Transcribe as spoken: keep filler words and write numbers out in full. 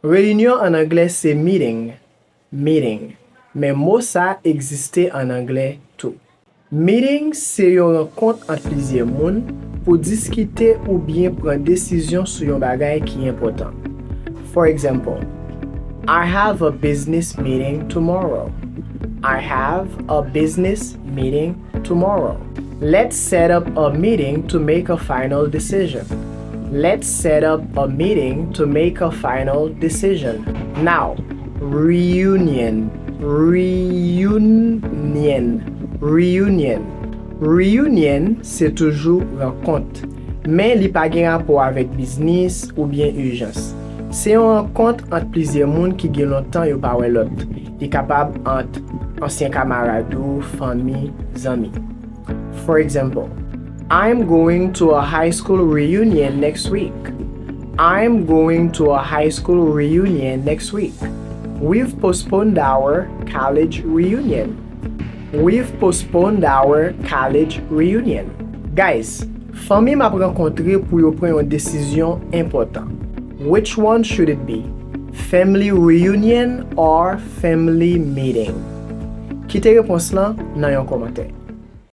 Reyinyon an anglè se meeting, meeting, men mo sa egziste an anglè tou. Meeting se yon rankont ant plizyè moun pou diskite oubyen pran desizyon sou yon bagay ki enpòtan. For example, I have a business meeting tomorrow. I have a business meeting tomorrow. Let's set up a meeting to make a final decision. Let's set up a meeting to make a final decision. Now, reunion, reunion, reunion. Reunion se toujou rankont, men li pa gen rapò avèk biznis oubyen ijans. Se yon rankont ant plizyè moun ki gen lontan yo pa wè lòt. Li kapab ant ansyen kamarad ou, fanmi, zanmi. For example, I'm going to a high school reunion next week. I'm going to a high school reunion next week. We've postponed our college reunion. We've postponed our college reunion. Guys, fanmi m ap rankontre pou yo pran yon desizyon enpòtan. Which one should it be? Family reunion or family meeting? Kite repons lan nan yon kòmantè.